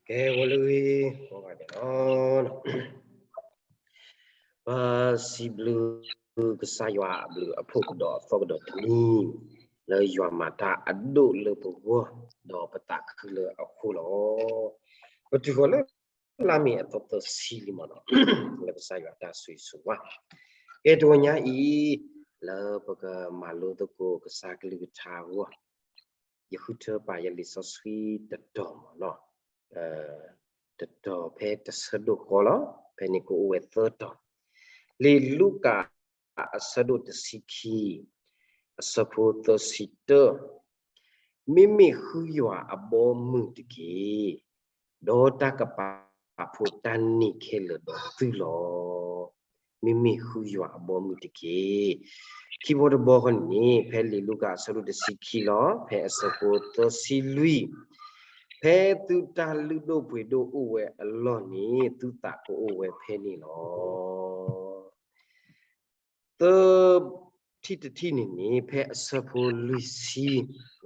ကဲ ဂီၤလၢအဂ့ၤ ကိးဂၤဒဲးလီၤ. ပစံးဘျုးကစၢ်ယွၤအဘျုးအဖှိၣ်ကဒီးအသီကဒီးတနံၤ လၢယွၤမၤတၢ်အဒိၣ်လၢပဂီၢ် ဒီးပသးခုလၢအဃိလီၤ. ပတုၤဃီၤလၢလါမ့ၤအသီသၢဆံလံမ့ၢ်နီၤ လၢကစၢ်ယွၤတၢ်ဆိၣ်ဂ့ၤဆိၣ်ဝါ ကဲ တဂီၤညါအံၤ လၢပကမၤလိသကိးကစၢ်ကလုၢ်ကထါအဂီၢ် ယဃုထၢပာ်ယလံာ်စီဆှံတတီၤမ့ၢ်နီၤ တတီၤဖဲတဆၢဒိၣ်ဃီလီၤ. ဖဲန့ၣ်ကအိၣ်ဝဲသၢတီၤ. လံာ်လူၤကၣ်အဆၢဒိၣ်တဆံခံ အဆၢဖိသၢဆံတၢ, မ့မ့ၢ်ဃုယွၤအဘီအမုၢ်တက့ၢ်, ဒီးတၢ်ကပာ်ဖှိၣ်တၢ်န့ၣ်ခဲလၢာ်ဒီးသုလီၤ. မ့မ့ၢ်ဃုယွၤအဘီအမုၢ်တက့ၢ်. ခံဘီတဘီဃီန့ၣ် ဖဲလံာ်လူၤကၣ်အဆၢဒိၣ်တဆံခံလီၤ ဖဲအဆၢဖိသၢဆံလွံၢ်, ဖဲသုတၢ်လုၢ်ဒိၣ်ပှ့ၤဒိၣ်အိၣ်ဝဲအလီၢ်န့ၣ် သုသးကအိၣ်ဝဲဖဲန့ၣ်လီၤ. သၢထံၣ်တထံၣ်န့ၣ်န့ၣ် ဖဲအဆၢဖိလွံၢ်ဆ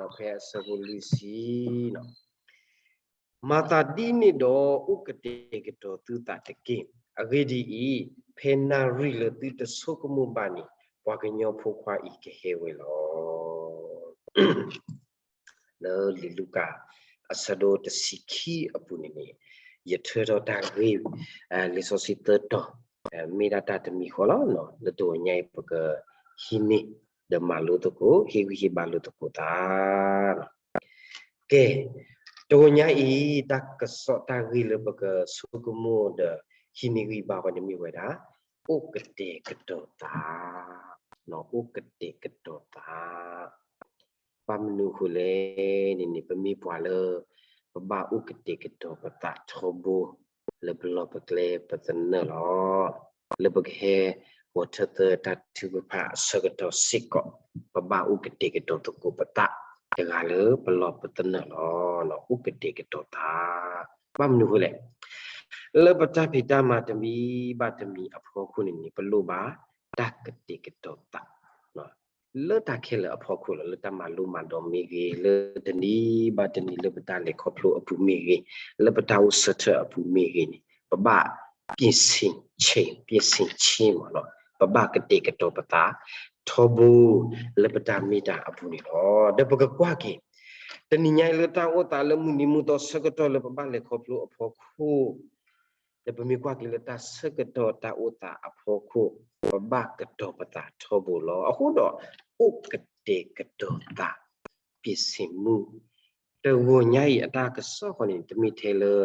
ံ, ဖဲအဆၢဖိလွံၢ်ဆံ မၤသးဒ်န့ၣ်ဒီး အိၣ်ကတဲာ်ကတီၤသုသးတက့ၢ်. အဂ့ၢ်ဒ်အံၤ, ဖဲနၣ်ရံၣ်လၢသုတဆိကမိၣ်ဘၣ်န့ၣ် ပှၤကညီဖိခွါအံၤကဟဲဝဲလီၤ. လၢလံာ်လူၤကၣ် အဆၢဒိၣ်တဆံခံအပူၤန့ၣ်န့ၣ် ယထၢထီၣ်တၢ်ဂ့ၢ် လံာ်စီဆှံသၢတီၤ မ့ၢ်ဒၣ်တၢ်တမံၤဃီလီၤ. လၢတဂီၤညါအံၤ ပကဟံးန့ၢ် ဒီးမၤလိသကိး ဟ့ၣ်ဂံၢ်ဟ့ၣ်ဘါလိာ်သကိးသး ကဲ, တဂီၤညါအံၤ တၢ်ကစီၣ်တၢ်ဂ့ၢ်လၢပကဆိကမိၣ်ဒီး ဟံးန့ၢ်ဂံၢ်ဘါဝဲန့ၣ်မ့ၢ်ဝဲဒၣ် အိၣ်ကတဲာ်ကတီၤသး, အိၣ်ကတဲာ်ကတီၤသး. ဘၣ်မနုၤအဃိလဲၣ်န့ၣ်န့ၣ် ပမ့ၢ်ပှၤလၢ ပဘၣ်အိၣ်ကတဲာ်ကတီၤပသးထီဘိ လၢပလီၢ်ပကျဲပသနၢၣ်လီၤ. လၢပကဟဲဂီၤထၢသၢတၢ်ထုကဖၣ်အဆၢကတီၢ်စ့ၢ်ကီး ပဘၣ်အိၣ်ကတဲာ်ကတီၤသကိးပသး တဂၤလၢပလီၢ်ပသနၢၣ်လီၤ. အိၣ်ကတဲာ်ကတီၤသး ဘၣ်မနုၤအဃိလဲၣ်, လၢပတၢ်ဖံးတၢ်မၤတမံၤဘၣ်တမံၤအဖီခိၣ်န့ၣ်န့ၣ် ပလိၣ်ဘၣ်တၢ်ကတဲာ်ကတီၤသး လၢတၢ်ခဲလၢာ်အဖီခိၣ်လီၤ. လၢတၢ်မၤလိမၤဒိးမ့ၢ်ဂ့ၤ, လၢတနံၤဘၣ်တနံၤလၢပတၢ်လဲၤခီဖျိအပူၤမ့ၢ်ဂ့ၤ, လၢပတၢ်အိၣ်ဆၢထၢၣ်အပူၤမ့ၢ်ဂ့ၤန့ၣ် ပဘၣ် ပြင်ဆင်ခြင်း, ပြင်ဆင်ခြင်း မ့ၢ်နီၤ, ပဘၣ်ကတဲာ်ကတီၤပသး ထီဘိ လၢပတၢ်မ့ၢ်တၢ်အပူၤန့ၣ်လီၤ. ဒီးပကကွၢ်က့ၤ တနံၤညါအံၤလၢတၢ်အိၣ်သးလၢမုၢ်နံၤမုၢ်သီဆၢကတီၢ်လၢပဘၣ်လဲၤခီဖျိအဖီခိၣ် ဒီးပမ့ၢ်ကွၢ်က့ၤလၢတၢ်ဆၢကတီၢ်တၢ်အိၣ်သးအဖီခိၣ် ပဘၣ်ကတီၤပသးထီဘိလီၤ. အဃိဒီး အိၣ်ကတဲာ်ကတီၤသး ပြင်ဆင်မှု တဂီၤညါအံၤအတၢ်ကစီၣ်ဃီန့ၣ် တမ့ၢ်ထဲလၢ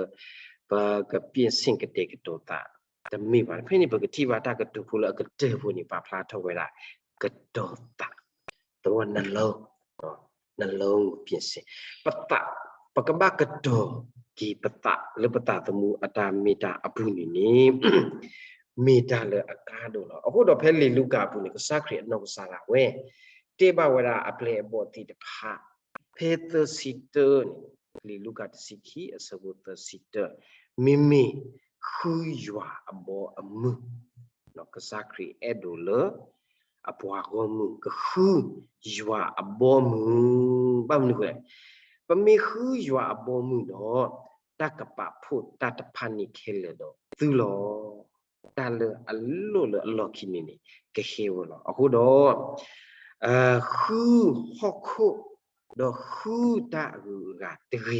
ပက ပြင်ဆင် ကတဲာ်ကတီၤသး တမ့ၢ်ဘၣ်. ဖဲန့ၣ် ပကထံၣ်ဘၣ်တၢ်ကတိၤဖိလၢအကတၢၢ်ဖိန့ၣ် ပာ်ဖျါထီၣ်ဝဲဒၣ် ကတီၤသး သဝီနလီ နလီ ပြင်ဆင် ပသး ပကဘၣ်ကတီၤက့ၤပသးလၢပသးသမူအတၢ်မ့ၢ်တၢ်အပူၤန့ၣ်န့ၣ် မ့ၢ်တၢ်လၢအကါဒိၣ်လီၤ. အဃိဒီးဖဲလံာ်လူၤကၣ်အပူၤန့ၣ် ကစၢ်ခရံာ်အနီၢ်ကစၢ်ဒၣ်ဝဲ တဲဘၣ်ဝဲဒၣ်အပျဲၢ်အဘီၣ်သ့ၣ်တဖၣ် ဖဲသၢဆံတၢန့ၣ် လံာ်လူၤကၣ်တဆံခံ အဆၢဖိသၢဆံတၢ, မ့မ့ၢ်ဃုယွၤအဘီအမုၢ် ကစၢ်ခရံာ်အဲၣ်ဒိးလၢ အပှၤဂီၢ်မုၢ် ကဃုယွၤအဘီအမုၢ်, ဘၣ်မနုၤအဃိလဲၣ်, ပမ့ၢ်ဃုယွၤအဘီအမုၢ်ဒီး တၢ်ကပာ်ဖှိၣ်တၢ်တဖၣ်န့ၣ်ခဲလၢာ်ဒီးသုလီၤ. တၢ်လၢအလီၢ်လၢအလီၢ်ခံန့ၣ်န့ၣ် ကဟဲဝဲလီၤ. အဃိဒီး ဃုဟီၣ်ခိၣ် ဒီးဃုတၢ်အဂုၤအဂၤတဂ့ၤ မ့ၢ်ဒၣ်တၢ်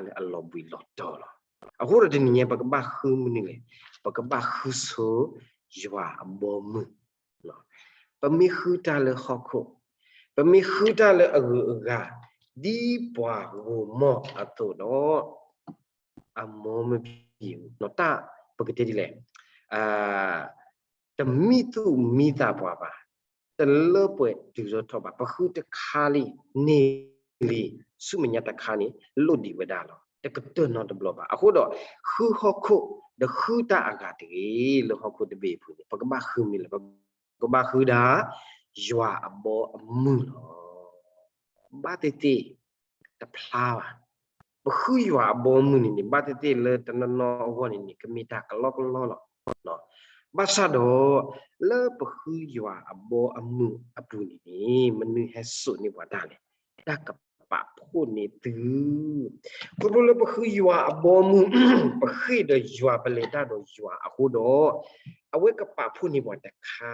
လၢအလီၤဘှံးလီၤတီၤလီၤ. အဃိဒီးတနံၤညါ ပကဘၣ်ဃုမနုၤလဲၣ်, ပကဘၣ်ဃုဆိယွၤအဘီအမုၢ် ပမ့ၢ်ဃုတၢ်လၢဟီၣ်ခိၣ်, ပမ့ၢ်ဃုတၢ်လၢအဂုၤအဂၤ ဒ်ပှၤဂိၤမီၢ်အသိးဒီး အမီမဘံး, တၢ်ပကတဲဒ်လဲၣ်, တမံသူၣ်မံသးပှၤဘၣ်, တလၢပှဲၤတုၤထီၣ်ထီဘၣ်, ပဃုတခါလံ, န့ၢ်လံ, ဆူမဲာ်ညါတခါန့ၣ် လိၣ်ဒံးဝဲဒၣ်လီၤ. တကတၢၢ်နီတဘျီဘၣ်. အဃိဒီး ဃုဟီၣ်ခိၣ် ဒီးဃုတၢ်အဂၤတဂ့ၤ လၢဟီၣ်ခိၣ်တဘ့ၣ်အပူၤန့ၣ် ပကဘၣ်ဃုမနုၤလဲၣ်, ပကဘၣ်ဃုဒၣ် ယွၤအဘီအမုၢ်လီၤ. ဘၣ်သ့ၣ်သ့ၣ် တဖျါဘၣ်. ပဃုယွၤအဘီအမုၢ်န့ၣ်န့ၣ် ဘၣ်သ့ၣ်သ့ၣ်လၢတနီၤနီၤအဂီၢ်န့ၣ်န့ၣ် ကမ့ၢ်တၢ်ကလီကလီလီၤ. ဘၣ်ဆၣ်ဒီး လၢပဃုယွၤအဘီအမုၢ်အပူၤန့ၣ်န့ၣ် မနုၤဟဲစိာ်န့ၢ်ပှၤတၢ်လဲၣ်, တၢ်ကပာ်ဖှိၣ် ပကဘၣ်အိၣ်န့ၢ်သု ခီဖျိလၢပဃုယွၤအဘီအမုၢ်, ပဃ့ၢ်ဒီးယွၤ ပလဲၤတၢ်ဒီးယွၤအဃိဒီး, အဝဲကပာ်ဖှိၣ်န့ၢ်ပှၤတခါ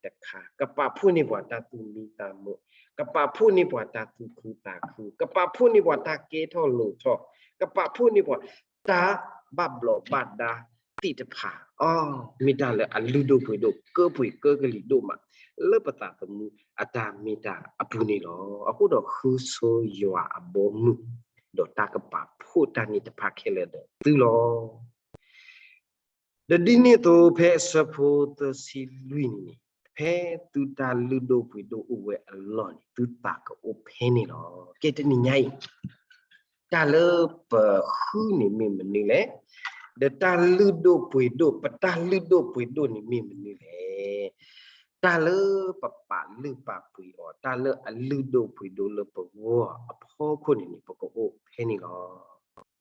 တခါ, ကပာ်ဖှိၣ်န့ၢ်ပှၤတၢ်သူၣ်မံသးမုာ်, ကပာ်ဖှိၣ်န့ၢ်ပှၤတၢ်သူၣ်ခုသးခု, ကပာ်ဖှိၣ်န့ၢ်ပှၤတၢ်ကဲထီၣ်လိၤထီၣ်, ကပာ်ဖှိၣ်န့ၢ်ပှၤတၢ်ဘၣ်ဘျီးဘၣ်ဒါသ့ၣ်တဖၣ်, အီ, မ့ၢ်တၢ်လၢအလုၢ်ဒိၣ်ပှ့ၤဒိၣ် ကၢပှ့ၤကၢကလံၤဒိၣ်မး လၢပသးသမူအတၢ်မ့ၢ်တၢ်အပူၤန့ၣ်လီၤ. အဃိဒီးဃုဆိယွၤအဘီအမုၢ်, ဒီးတၢ်ကပာ်ဖှိၣ်တၢ်န့ၣ်တဖၣ်ခဲလၢာ်ဒီးသုလီၤ. ဒီးဒ်န့ၣ်အသိး ဖဲအဆၢဖိသၢဆံလွံၢ်န့ၣ်န့ၣ်, ဖဲသုတၢ်လုၢ်ဒိၣ်ပှ့ၤဒိၣ်အိၣ်ဝဲအလီၢ်န့ၣ် သုသးကအိၣ်ဖဲန့ၣ်လီၤ. ကဲတနံၤညါအံၤ တၢ်လၢပဃုန့ၣ်မ့ၢ်မနုၤလဲၣ်, ဒီးတၢ်လုၢ်ဒိၣ်ပှ့ၤဒိၣ်, ပတၢ်လုၢ်ဒိၣ်ပှ့ၤဒိၣ်န့ၣ်မ့ၢ်မနုၤလဲၣ်. တၢ်လၢပပာ်လုၢ်ပာ်ပှ့ၤအီၤ, တၢ်လၢအလုၢ်ဒိၣ်ပှ့ၤဒိၣ်လၢပဂီၢ်အဖီခိၣ်န့ၣ်န့ၣ် ပကအိၣ်ဖဲန့ၣ်လီၤ.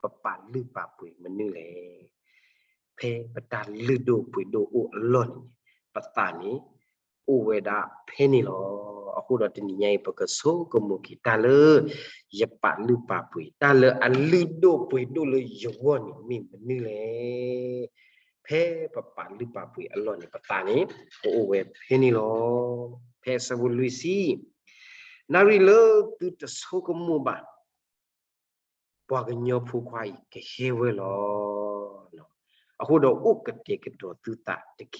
ပပာ်လုၢ်ပာ်ပှ့ၤမနုၤလဲၣ်. ဖဲပတၢ်လုၢ်ဒိၣ်ပှ့ၤဒိၣ်အိၣ်အလီၢ်န့ၣ်န့ၣ် ပသးန့ၣ် အိၣ်ဝဲဒၣ်ဖဲန့ၣ်လီၤ. အဃိဒီးတနံၤညါအံၤ ပကဆိကမိၣ်က့ၤတၢ်လၢ ယပာ်လုၢ်ပာ်ပှ့ၤ, တၢ်လၢအလုၢ်ဒိၣ်ပှ့ၤဒိၣ်လၢယဂီၢ်န့ၣ်မ့ၢ်မနုၤလဲၣ်. ဖဲပပာ်လုၢ်ပာ်ပှ့ၤအလီၢ်န့ၣ် ပသးန့ၣ် ကအိၣ်ဝဲဖဲန့ၣ်လီၤ. ဖဲအဆၢဖိလွံၢ်ဆံ, နၣ်ရံၣ်လၢသုတဆိကမိၣ်ဘၣ် ပှၤကညီဖိခွါအံၤကဟဲဝဲလီၤ. အဃိဒီးအိၣ်ကတဲာ်ကတီၤသုသးတက့ၢ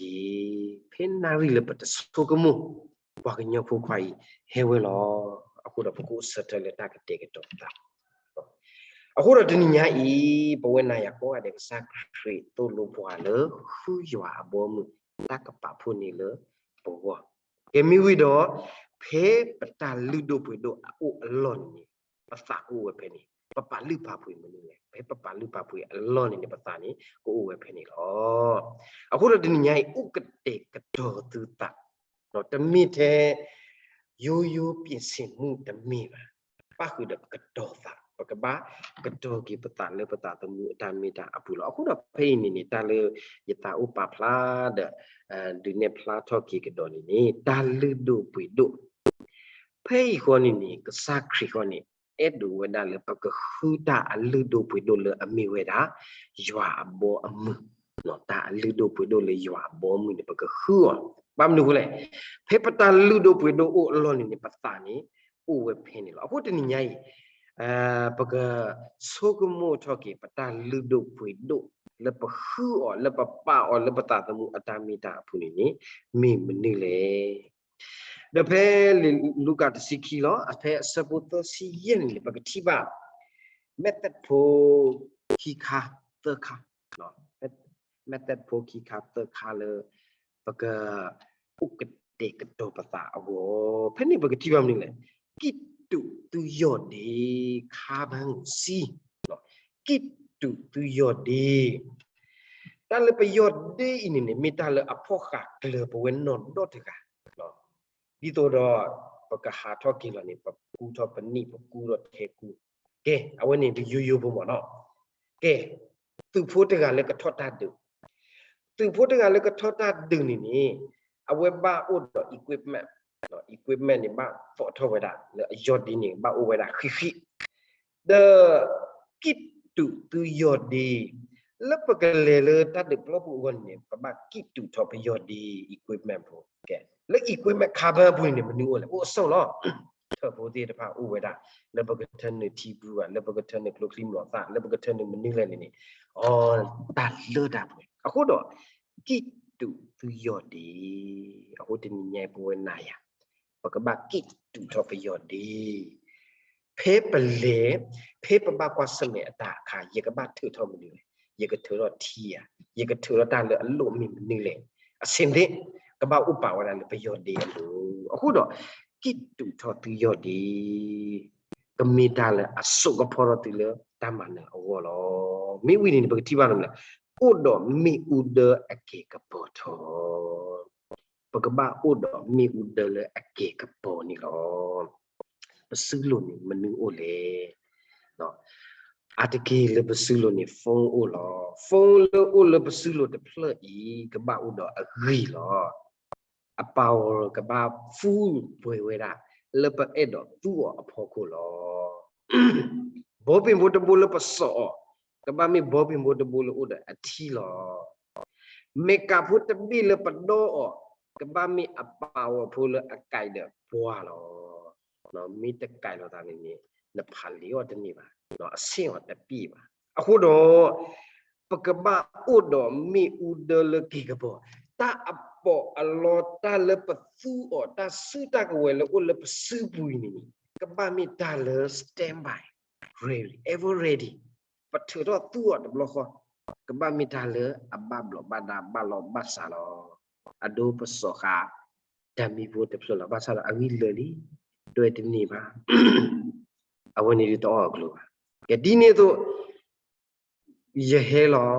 ်. ဖဲနၣ်ရံၣ်လၢပတဆိကမိၣ်, ပှၤကညီဖိခွါအံၤဟဲဝဲလီၤ. အဃိဒီးပကအိၣ်ဆၢထၢၣ်လၢတၢ်ကတဲာ်ကတီၤပသး. အဃိဒီးတနံၤညါအံၤ ပဝဲနၤယၤကိးဂၤဒဲး ကစၢ်ခရံာ်သိၣ်လိပှၤလၢ ဃုယွၤအဘီအမုၢ် တၢ်ကပာ်ဖှိၣ်န့ၢ်လၢပဂီၢ်. ကဲမ့ၢ်ဝံၤဒီး ဖဲပတၢ်လုၢ်ဒိၣ်ပှ့ၤဒိၣ်အအိၣ်အလီၢ်န့ၣ်န့ၣ် ပသးကအိၣ်ဝဲဖဲန့ၣ်, ပပာ်လုၢ်ပာ်ပှ့ၤမနုၤလဲၣ်. ဖဲပပာ်လုၢ်ပာ်ပှ့ၤအလီၢ်န့ၣ်န့ၣ် ပသးန့ၣ် ကအိၣ်ဝဲဖဲန့ၣ်လီၤ. အဃိဒီးတနံၤညါအံၤ အိၣ်ကတဲာ်ကတီၤသုသး, တမ့ၢ်ထဲ ရိုးရိုးပြင်ဆင်မှု တမ့ၢ်ဘၣ်. ပၣ်ဃုာ်ဒီးကတီၤသး, ပကဘၣ်ကတီၤက့ၤပသးလၢပသးသမူအတၢ်မ့ၢ်တၢ်အပူၤလီၤ. အဃိဒီးဖဲအံၤန့ၣ်န့ၣ် တၢ်လၢယသးအိၣ်ပာ်ဖျါဒီး ဒုးနဲၣ်ဖျါထီၣ်က့ၤကဒီးန့ၣ်န့ၣ် တၢ်လုၢ်ဒိၣ်ပှ့ၤဒိၣ် ဖဲအံၤဃီန့ၣ်န့ၣ် ကစၢ်ခရံာ်ဃီန့ၣ် အဲၣ်ဒိးဝဲဒၣ်လၢပကဃုတၢ်အလုၢ်ဒိၣ်ပှ့ၤဒိၣ်လၢအမ့ၢ်ဝဲဒၣ် ယွၤအဘီအမုၢ်, တၢ်အလုၢ်ဒိၣ်ပှ့ၤဒိၣ်လၢယွၤအဘီအမုၢ်န့ၣ် ပကဃုအီၤ. ဘၣ်မနုၤအဃိလဲၣ်, ဖဲပတၢ်လုၢ်ဒိၣ်ပှ့ၤဒိၣ်အိၣ်အလီၢ်န့ၣ်န့ၣ် ပသးန့ၣ် အိၣ်ဝဲဖဲန့ၣ်လီၤ. အဃိတနံၤညါအံၤ ပကဆိကမိၣ်ထီၣ်က့ၤ ပတၢ်လုၢ်ဒိၣ်ပှ့ၤဒိၣ် လၢပဃုအီၤ လၢပပာ်အီၤလၢပသးသမူအတၢ်မ့ၢ်တၢ်အပူၤန့ၣ်န့ၣ် မ့ၢ်မနုၤလဲၣ်. ဒီးဖဲလံာ်လူၤကၣ်တဆံခံလီၤ, အဖဲအဆၢဖိသၢဆံယဲၢ်န့ၣ်န့ၣ် ပကထံၣ်ဘၣ် method ဖိခံခါသၢခါ, method ဖိခံခါသၢခါလၢ ပက အိၣ်ကတဲာ်ကတီၤပသးအဂီၢ်, ဖဲန့ၣ်ပကထံၣ်ဘၣ်မနုၤလဲၣ်, ကံၣ်တူာ်သုယီၢ်ဒ့ ခါဘၣ်ငူးစံ, ကံၣ်တူာ်သုယီၢ်ဒ့ တၢ်လၢပယီၢ်ဒ့အံၤန့ၣ်န့ၣ် မ့ၢ်တၢ်လၢအဖီၣ်ဃာ်ကျၢၤပဝဲနီၢ်ဒီတဂၤ ဒ်သိးဒီး ပကဟးထီၣ်က့ၤလီၤန့ၣ် ပကူထီၣ်ပနံာ် ပကူဒီးထဲကူ, ကဲ အဝဲန့ၣ် ပယိယိဖိမ့ၢ်နီၤ, ကဲ သုးဖိတဂၤလၢကထီၣ်တၢ်ဒုး, သုးဖိတဂၤလၢကထီၣ်တၢ်ဒုးန့ၣ်န့ၣ် အဝဲဘၣ်အိၣ်ဒီး equipment, equipment န့ၣ် ဘၣ်သိးထီၣ်ဝဲဒၣ် လၢအယီၢ်ဒ့န့ၣ် ဘၣ်အိၣ်ဝဲဒၣ်ဃံးဃံး ဒီး ကံၣ်တူာ်သုယီၢ်ဒ့, လၢပကလဲၤလၢတၢ်ဒုးပျီပူၤအဂီၢ်န့ၣ်န့ၣ် ပဘၣ်ကံၣ်တူာ်ထီၣ်ပယီၢ်ဒ့ equipment ဖိ, ကဲ လၢ equipment ခါဘၣ်အပူၤန့ၣ်န့ၣ် မနုၤအိၣ်လဲၣ်, အိၣ်အစိၣ်လီၤ, ထၢၣ်ဖိသ့ၣ်တဖၣ်အိၣ်ဝဲဒၣ်, လၢပကထၢနုာ်ထံဘုဧါ, လၢပကထၢနုာ်ကျိချံမျိာ်သၣ်, လၢပကထၢနုာ်မနုၤလဲၣ်န့ၣ်န့ၣ်, အီ တၢ်လၢတၢ်ပှဲၤ, အဃိဒီး ကံၣ်တူာ်သုယီၢ်ဒ့, အဃိတနံၤညါအံၤပဝဲနၤယၤ ပကဘၣ်ကံၣ်တူာ်ထီၣ်ပယီၢ်ဒ့, ဖဲပလဲၤ, ဖဲပဘၣ်ကွၢ်ဆၢၣ်မဲာ်အတၢ်အခါ ယကဘၣ်ထုးထီၣ်မနုၤလဲၣ်, ယကထုးထီၣ်ထံဧါ, ယကထုးထီၣ်တၢ်လၢအလိၣ်မ့ၢ်မနုၤလဲၣ်, အဆ့ၣ်သ့ၣ် ကဘၣ်အိၣ်ပာ်ဝဲဒၣ်လၢပယီၢ်ဒ့အလိၤ, အဃိဒီး ကံၣ်တူာ်ထီၣ်သုယီၢ်ဒ့ ကမ့ၢ်တၢ်လၢအစိာ်ကဖီထီၣ်သုလၢတၢ်မၤနၢၤအဂီၢ်လီၤ. မ့ၢ်ဝံၤန့ၣ်န့ၣ် ပကထံၣ်ဘၣ်မနုၤလဲၣ်, အိၣ်ဒီးမ့ၣ်အူဒၢအကဲၤကပီၤထီၣ်, ပကဘၣ်အိၣ်ဒီးမ့ၣ်အူဒၢလၢအကဲၤကပီၤန့ၣ်လီၤ. ပစုလိၤန့ၣ်မနုၤအိၣ်လဲၣ်, အါတက့ၢ်လၢပစုလိၤန့ၣ် phone အိၣ်လီၤ. phone လၢအိၣ်လၢပစုလိၤတဖျၢၣ်အံၤ ကဘၣ်အိၣ်ဒီးအဂံၢ်လီၤ. အ power ကဘၣ် full ပှဲၤဝဲဒၣ် လၢပအဲၣ်ဒိးသူအီၤအဖီခိၣ်လီၤ. ဘီပ့ၤဖိတဘိလၢပစိာ်အီၤ, ကဘၣ်မ့ၢ်ဘီပ့ၤဖိတဘိလၢအိၣ်ဒီးအထံလီၤ. မဲာ်ကးဖိတဘ့ၣ်လၢပဒီအီၤ, ကဘၣ်မ့ၢ်အပာ်ဝဲဖိလၢအကဲဒီးပှၤလီၤ. မ့ၢ်တကဲလိာ်သးန့ၣ်န့ၣ် နဖးလံာ်အီၤတန့ၢ်ဘၣ်, အဆ့ၣ်အီၤတပ့ၢ်ဘၣ်. အဃိဒီး ပကဘၣ်အိၣ်ဒီးမ့ၣ်အူဒၢလၢက့ၤကပီၤ, တၢ်အပီးအလီတၢ်လၢပသူအီၤ, တၢ်စုတၢ်ကဝဲၤလၢအိၣ်လၢပစုပူၤအံၤန့ၣ်န့ၣ် ကဘၣ်မ့ၢ်တၢ်လၢ standby, ready, ever ready, ပထုးထီၣ်သူအီၤတဘျီဃီ, ကဘၣ်မ့ၢ်တၢ်လၢအဘၣ်ဘျီးဘၣ်ဒါဘၣ်လီၤဘၣ်စးလီၤ. အဒိပစိာ်ဃာ် တၢ်မံဖိတဖျၢၣ်လီၤ. ဘၣ်ဆၣ်ဒီးအဂံၢ်လၢာ်လံ, ဒွဲၣ်တန့ၢ်ဘၣ်, အဝဲန့ၣ်ဒ်တအီၣ်အကျိၤဘၣ်. ကဲဒ်န့ၣ်အသိး ယဟဲလီၤ,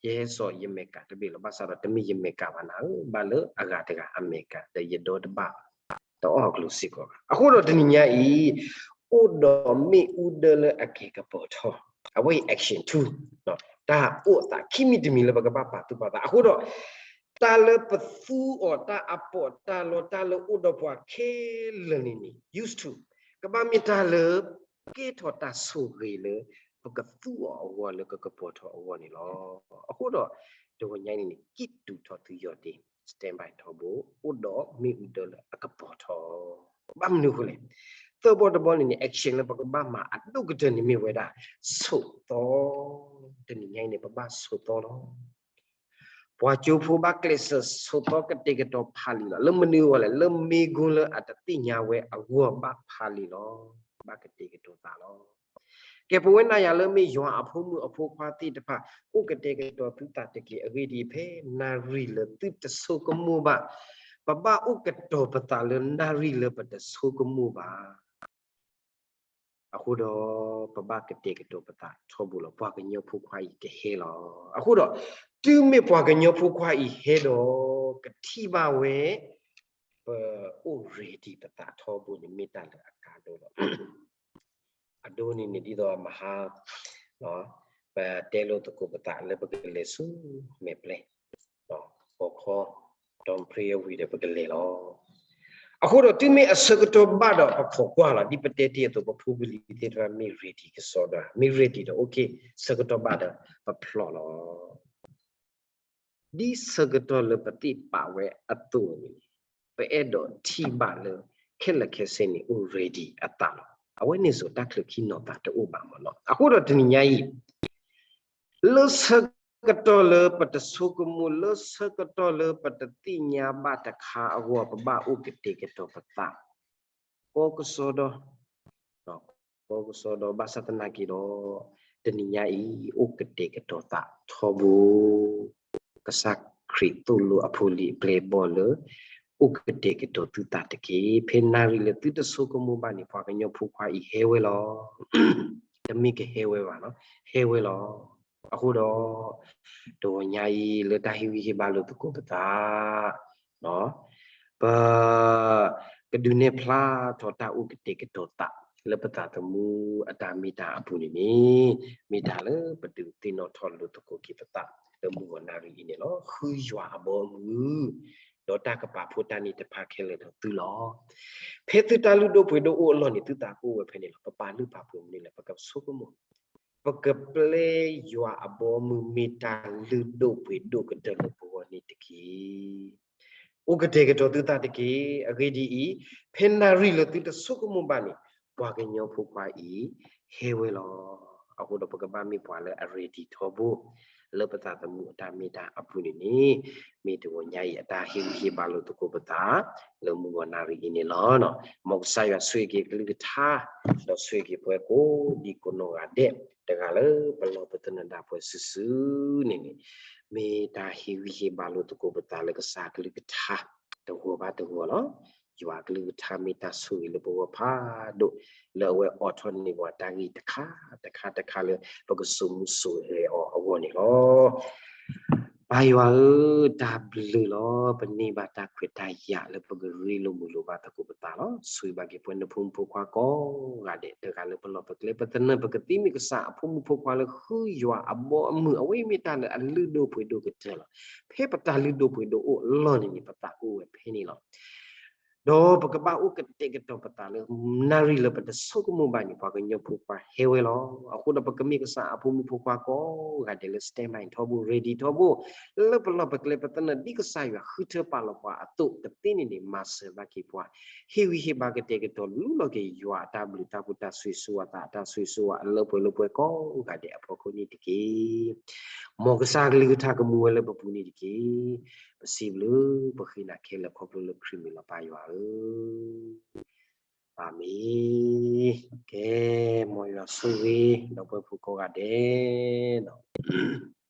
ယဟဲစိာ်ယမဲာ်ကးတဘ့ၣ်လီၤ. ဘၣ်ဆၣ်ဒီးတမ့ၢ်ယမဲာ်ကးဘၣ်နၤဧၢ, ဘၣ်လၢအဂၤတဂၤအမဲာ်ကး ဒီးယဒီတဘၣ် တအီၣ်အကျိၤစ့ၢ်ကီးဘၣ်. အဃိဒီးတနံၤညါအံၤ အိၣ်ဒီးမ့ၣ်အူဒၢလၢအက့ၤကပီၤထီၣ်, အဝဲအံၤ action two, တၢ်အိၣ်အသးခံမံၤတမံၤလၢပကဘၣ်ပာ်သူၣ်ပာ်သး. အဃိဒီး တၢ်လၢပသူအီၤ တၢ်အပီးတၢ်လီ တၢ်လၢအိၣ်ဒီးပှၤခဲလၢာ်န့ၣ်န့ၣ် used to ကဘၣ်မ့ၢ်တၢ်လၢ ကဲထီၣ်တၢ်ဆိၣ်ဂ့ၤလၢ ပကသူအီၤအဂီၢ်လၢကကပီၤထီၣ်အဂီၢ်န့ၣ်လီၤ. အဃိဒီး တဂီၤညါအံၤန့ၣ်န့ၣ် ကံၣ်တူာ်ထီၣ်သုယီၤတ့ၢ် standby ထီဘိ, အိၣ်ဒီးမ့ၣ်အူဒၢလၢအကပီၤထီၣ်. ဘၣ်မနုၤအဃိလဲၣ်, သၢဘီတဘီန့ၣ်န့ၣ် action လၢပကဘၣ်မၤအဒိၣ်ကတၢၢ်န့ၣ်မ့ၢ်ဝဲဒၣ် ဆိးသီ, တနံၤညါအံၤန့ၣ် ပဘၣ်ဆိးသီလီၤ. ပှၤကၠိဖိဘၣ်ကျဲးစၢးဆိးသီကတဲာ်ကတီၤဖးလံာ်လီၤ. လၢမနုၤအဂီၢ်လဲၣ်, လၢမ့ၢ်ဂ့ၤလၢအတသ့ၣ်ညါဝဲအဂီၢ်ဘၣ်ဖးလံာ်လီၤ. ဘၣ်ကတဲာ်ကတီၤသးလီၤ. ကဲပဝဲနၤယၤလၢမ့ၢ်ယွၤအဖိမုၣ်အဖိခွါသ့ၣ်တဖၣ် အိၣ်ကတဲာ်ကတီၤသုသးတက့ၢ်. အဂ့ၢ်ဒ်အံၤ, ဖဲနၣ်ရံၣ်လၢသုတဆိကမိၣ်ဘၣ်, ပဘၣ်အိၣ်ကတီၤပသးလၢနၣ်ရံၣ်လၢပတဆိကမိၣ်ဘၣ်. အဃိဒီး ပဘၣ်ကတဲာ်ကတီၤပသးထီဘိလီၤ. ပှၤကညီဖိခွါအံၤကဟဲလီၤ. အဃိဒီး တုၤမ့ၢ်ပှၤကညီဖိခွါအံၤဟဲဒီး ကထံၣ်ဘၣ်ဝဲ ပအိၣ် ready ပသးထီဘိန့ၣ် မ့ၢ်တၢ်လၢအကါဒိၣ်လီၤ. အဒိန့ၣ်န့ၣ် ဒ်သိးမဟါ ပတဲလိာ်သကိးပသးလၢပကလဲၤဆူမဲာ်ပျဲၢ် ဟီၣ်ခီ ဒီးပြ့အဝံၤဒီးပကလဲၤလီၤ. အဃိဒီးတုၤမ့ၢ်အဆၢကတီၢ်ဘၣ်ဒီးပခိးကွၢ်လီၤ. ဒ်ပတဲတ့ၢ်အသိး ပဖိပလံၤသ့ၣ်တဖၣ်မ့ၢ် ready ကစီဒီ, မ့ၢ် ready ဒီး okay, ဆၢကတီၢ်ဘၣ်ဒီးပဖျိးလီၤ. ဒ်ဆၢကတီၢ်လၢပသ့ၣ်ပာ်ဝဲအသိးန့ၣ်, ပအဲၣ်ဒိးထံၣ်ဘၣ်လၢ ခဲလၢာ်ခဲဆ့န့ၣ် အိၣ် ready အသးလီၤ. အဝဲန့ၣ်စိၤတၢ်ချုးခံနီၤသးတအိၣ်ဘၣ်မးနီၤ. အဃိဒီးတနံၤညါအံၤ လၢဆၢကတီၢ်လၢပတဆိကမိၣ်, လၢဆၢကတီၢ်လၢပတသ့ၣ်ညါဘၣ်တခါအဂီၢ် ပဘၣ်အိၣ်ကတဲာ်ကတီၤပသး ကီကစီဒီ, ကီကစီဒီ ဘၣ်ဆၣ်သနာ်က့ဒီး တနံၤညါအံၤ အိၣ်ကတဲာ်ကတီၤသးထီဘိ ကစၢ်ခရံာ်သိၣ်လိအဖိလံၤအပျဲၢ်အဘီၣ်လၢ အိၣ်ကတဲာ်ကတီၤသုသးတက့ၢ်. ဖဲနၣ်ရံၣ်လၢသုတဆိကမိၣ်ဘၣ်န့ၣ် ပှၤကညီဖိခွါအံၤဟဲဝဲလီၤ. တမ့ၢ်ကဟဲဝဲဘၣ်နီၤ, ဟဲဝဲလီၤ. အဃိဒီး တဂီၤညါအံၤလၢတၢ်ဟ့ၣ်ဂံၢ်ဟ့ၣ်ဘါလိာ်သကိးပသး ပကဒုးနဲၣ်ဖျါထီၣ်တၢ်အိၣ်ကတဲာ်ကတီၤသး လၢပသးသမူအတၢ်မ့ၢ်တၢ်အပူၤန့ၣ်န့ၣ် မ့ၢ်တၢ်လၢပဒုးသ့ၣ်နီၣ်ထီၣ်လိာ်သကိးက့ၤပသး လၢမုၢ်ဂီၤနၣ်ရံၣ်အံၤန့ၣ်လီၤ. ဃုယွၤအဘီအမုၢ် ဒီးတၢ်ကပာ်ဖှိၣ်တၢ်န့ၣ်တဖၣ်ခဲလၢာ်ဒီးသုလီၤ. ဖဲသုတၢ်လုၢ်ဒိၣ်ပှ့ၤဒိၣ်အိၣ်အလီၢ်န့ၣ် သုသးကအိၣ်ဝဲဖဲန့ၣ်လီၤ. ပပာ်လုၢ်ပာ်ပှ့ၤမနုၤလဲၣ်, ပကဆိကမိၣ် ပကပျဲယွၤအဘီအမုၢ်မ့ၢ်တၢ်လုၢ်ဒိၣ်ပှ့ၤဒိၣ်ကတၢၢ်လၢပဂီၢ်န့ၣ်တက့ၢ်. အိၣ်ကတဲာ်ကတီၤသုသးတက့ၢ်. အဂ့ၢ်ဒ်အံၤ, ဖဲနၣ်ရံၣ်လၢသုတဆိကမိၣ်ဘၣ်န့ၣ် ပှၤကညီဖိခွါအံၤ ဟဲဝဲလီၤ. အဃိဒီးပကဘၣ်မ့ၢ်ပှၤလၢအ ready ထီဘိ လၢပသးသမူအတၢ်မ့ၢ်တၢ်အပူၤန့ၣ်န့ၣ် မ့ၢ်တဂီၤညါအံၤအတၢ်ဟ့ၣ်ဂံၢ်ဟ့ၣ်ဘါလိာ်သကိးပသး လၢမုၢ်ဂီၤနၣ်ရံၣ်အံၤန့ၣ်လီၤ. မ်ကစၢ်ယွၤဆိၣ်ဂ့ၤက့ၤအကလုၢ်ကထါ ဒီးဆိၣ်ဂ့ၤက့ၤပှၤကိးဒံကိးနီၢ်ဂၤဒဲး တဂၤလၢပလီၢ်ပသနၢၣ်ဒၣ်ပှဲၤစုာ်စုာ်န့ၣ်န့ၣ် မ့ၢ်တၢ်ဟ့ၣ်ဂံၢ်ဟ့ၣ်ဘါလိာ်သကိးပသးလၢကစၢ်အကလုၢ်ကထါ တဂီၤဘၣ်တဂီၤလီၤ. ယွၤအကလုၢ်ကထါမ့ၢ်တၢ်ဆိၣ်ဂ့ၤလၢပဂီၢ်ဖးဒိၣ် လၢအဝဲအိးထီၣ်န့ၢ်ပှၤတၢ်ဂ့ၢ်တခါတခါတခါလၢ ပကစိာ်မူစိာ်ဂဲၤအီၤအဂီၢ်န့ၣ်လီၤ. ပၢ်ယွၤဧၢ, တၢ်ဘျုးလီၤ. ပန့ၢ်ဘၣ်တၢ်ခွဲးတၢ်ယာ်လၢပကဂ့ၤလိာ်မုာ်လိာ်ဘၣ်သကိးပသးလီၤ. ဆိၣ်ဂ့ၤဘၣ်က့ၤပှၤနဖိမုၣ်ဖိခွါကိးဂၤဒဲး တဂၤလၢပလီၢ်ပကျဲ ပသနၢၣ်ပကသံမ့ၢ်ကစၢ်အဖိမုၣ်ဖိခွါလၢဃုယွၤအဘီအမုၢ် အဝဲမ့ၢ်တၢ်လၢအလုၢ်ဒိၣ်ပှ့ၤဒိၣ်ကတၢၢ်လီၤ. ဖဲပတၢ်လုၢ်ဒိၣ်ပှ့ၤဒိၣ်အိၣ်အလီၢ်န့ၣ်န့ၣ် ပသးအိၣ်ဝဲဖဲန့ၣ်လီၤ. ဒီးပကဘၣ်အိၣ်ကတဲာ်ကတီၤပသးလၢ နၣ်ရံၣ်လၢပတဆိကမိၣ်ဘၣ်န့ၣ် ပှၤကညီဖိခွါဟဲဝဲလီၤ. အဃိဒီးပကမ့ၢ်ကစၢ်အဖိမုၣ်ဖိခွါကိးဂၤဒဲးလၢ stand by ထီဘိ ready ထီဘိ လၢပလီၢ်ပကျဲပသနၢၣ် ဒ်ကစၢ်ယွၤဃုထၢပာ်လီၤပှၤအသိး တသ့န့ၣ်န့ၣ် မၤစၢၤဘၣ်က့ၤပှၤ ဟ့ၣ်ဂံၢ်ဟ့ၣ်ဘါကတဲာ်ကတီၤ လူလီၤက့ၤယွၤအတၢ်ဘျုးတၢ်ဖှိၣ် တၢ်ဆိၣ်ဂ့ၤဆိၣ်ဝါသး အတၢ်ဆိၣ်ဂ့ၤဆိၣ်ဝါအလၢပှဲၤလၢပှဲၤကိးဂၤဒဲးအဖီခိၣ်န့ၣ်တက့ၢ်. မ်ကစၢ်ကလုၢ်ကထါကမူဝဲလၢပပူၤန့ၣ်တက့ၢ်. ပစံးဘျုးပဃ့နၤခဲလၢာ် ခီဖျိလၢခရံာ်မ့ၢ်လီၤပၢ်ယွၤဧၢ, အၤမ့ၣ်. ကဲ, မ်ယွၤဆိၣ်ဂ့ၤ ဒီပုၢ်ဝဲၢ်ဖိကိးဂၤဒဲးနီၤ.